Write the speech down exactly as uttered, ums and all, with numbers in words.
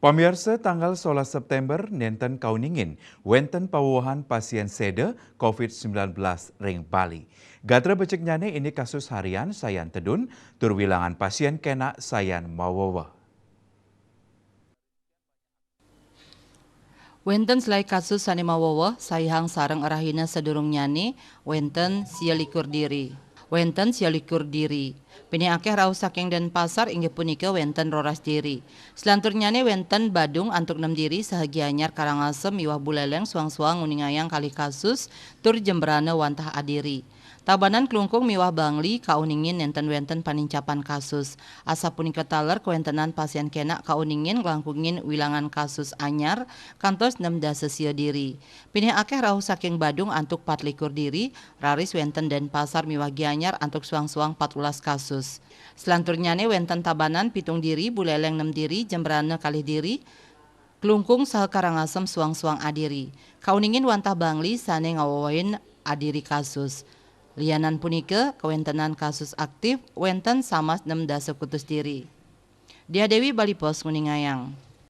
Pamiarsa, tanggal solas September nenten kauningin wenten pawowohan pasien seda covid sembilan belas ring Bali. Gatra beciknyane indik kasus harian sayan tedun, tur wilangan pasien kena sayan maweweh. Wenten selae kasus sane maweweh, saihang sareng rahina sadurungnyane wenten sia likur diri. Wenten sia likur diri. Pinih akeh rauh saking Denpasar inggih punika wenten roras diri. Selanturnyane wenten Badung antuk nem diri saha Gianyar, Karangasem miwah Buleleng suang-suang nguningayang kalih kasus tur Jembrana wantah adiri. Tabanan, Klungkung miwah Bangli kauningin nenten wenten panincapan kasus. Asapunika taler kawentenan pasien kena kauningin nglangkungin wilangan kasus anyar kantos nem dasa sia diri. Pinih akeh rauh saking Badung antuk pat likur diri, raris wenten Denpasar miwah Gianyar antuk suang-suang pat ulas kasus. Selanturnyane wenten Tabanan pitung diri, Buleleng nem diri, Jembrana kalih diri, Klungkung saha Karangasem suang-suang adiri. Kauningin wantah Bangli sane ngawewehin adiri kasus. Lianan punika, kawentenan kasus aktif wenten samas nem dasa kutus diri. Diah Dewi, Bali Post, nguningayang.